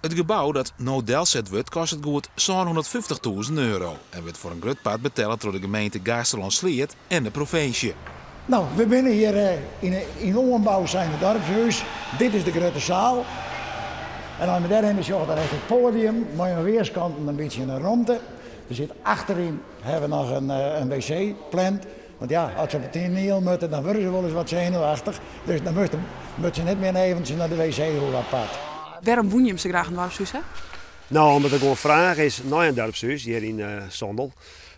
It gebou dat no delset wurdt kostet goed 750.000 euro en wurdt foar in grut part betelle troch de gemeente Gaasterlân-Sleat en de provinsje. No, we binne hjir yn yn oanbou zijn het dorpshûs. Dit is de grutte saal. En as we dêrhinne sjogge, dan is it poadium mei oan weerskanten in bytsje in romte. Der sit achteryn hawwe we noch in wc pland. Want ja, as se op it toaniel moatte, dan wurde se wolris wat senuwachtich. Dus dan moatte se net mear eventsjes nei de wc hoe apart. Wêrom woene jim sa graach in doarpshûs ha? No, omdat der gewoan fraach is nei in doarpshûs hjir yn Sondel.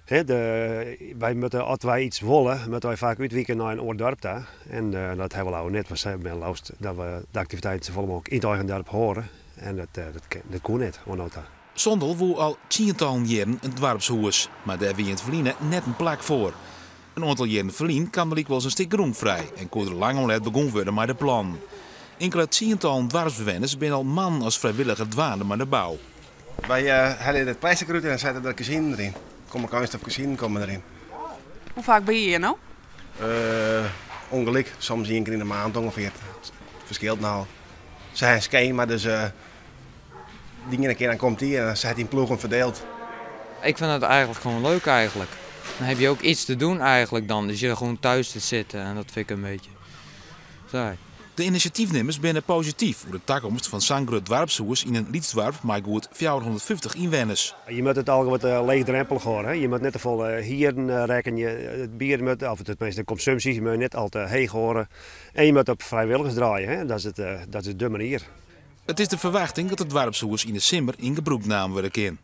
Wy moatte, as wy iets wolle, moatte wy faak útwike nei in oar doarp ta. En dat hawwe we leaver net, want sy binne leafst dat we de aktiviteiten safolle mooglik yn it eigen doarp hâlde. En dat koe net oant no ta. Sondel woe al tsientallen jierren in doarpshûs, mar dêr wie yn it ferline net in plak foar. In oantal jierren ferlyn kaam der lykwols in stik grûn frij en koe der lang om let begûn wurde mei de plannen. Inkele tsientallen doarpsbewenners binne al moannen as frijwilliger dwaande mei de bou. Wy helje it plestik derút en dan sette der kezinen deryn. Komme keunststof kezinen komme deryn. Hoe faak binne je hjir no? Ongelyk, soms ien kear yn de maand ûngefear. It ferskilt nochal. Se ha in skema, dus de iene kear dan komt dy en dan se hat yn ploegen ferdield. Ik vind het eigenlijk gewoon leuk eigenlijk. Dan heb je ook iets te doen eigenlijk dan. Dus je gewoon thuis te zitten en dat vind ik een beetje saai. De inisjatyfnimmers binne posityf oer de takomst fan sa'n grut doarpshûs yn in lyts doarp mei goed 450 ynwenners. Je moatte it allegear wat leechdrempelich hâlde. Je moatte net te folle hieren rekkenje. It bier moat, of tenminste de konsumpsje moat net al te heech hâlde. En je moatte op frijwilligers draaie. Dat is de manier. It is de ferwachting dat it doarpshûs yn de simmer yn gebrûk naam wurde kin.